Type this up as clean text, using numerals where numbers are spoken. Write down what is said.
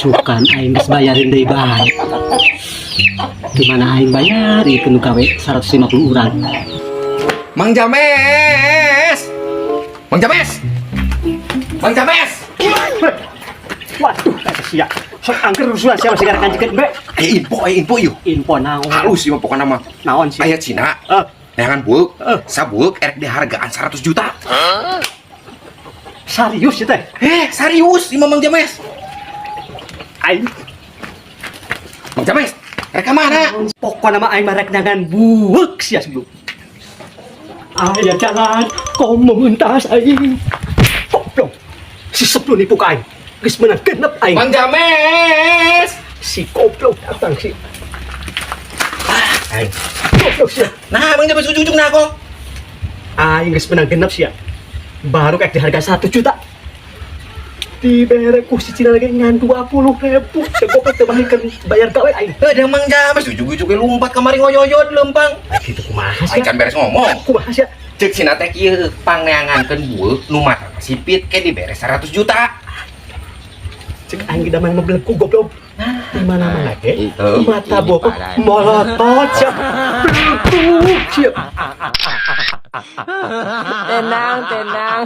Sukan aing geus bayarin deui bae. Di mana aing bayar ieu nu gawe 150 urang. Mang James. Mang James. Mang James. Waduh, eta sia. Sok angker rusuhan sia masih gara kanjikeun be. Aya info yeuh. Info naon? Halus ieu mah pokona mah. Naon sih? Aya Cina. Eh. Neangan bueuk. Eh. Sabueuk erek dihargaan 100 juta. Serius ya teh? Eh, serius ieu mah, Mang James. Aing Mang James, rek ka mana? Pokokna mah aing mah rek neangan bueuk sia sebelum. Aya jalan komunitas aing. Goblok. Si sebelum nipu ka aing. Geus meunang genep aing. Mang James. Si goblok datang si. Aing. Goblok sia. Nah, Mang James ujung-ujung nah kok. Aing geus meunang genep sia. Baru kayak di harga 1 juta. Dibere ku si Cina lagi ngan 20 ribu. Si goblok teu balikeun bayar gawe aing. Eh, da Mang James ujung-ujung lompat kamari ngoyoyod lempang. Gitu kumaha Aing sia? can beres ngomong. Kumaha sia? Cek Cina teh kieu, pangneangankeun bueuk nu matana sipit ke dibere 100 juta. Cek aing da mana belengku goblok. Di mana-mana ge Itu. mata bokok molotot sia. Belengku sia. Tenang, tenang.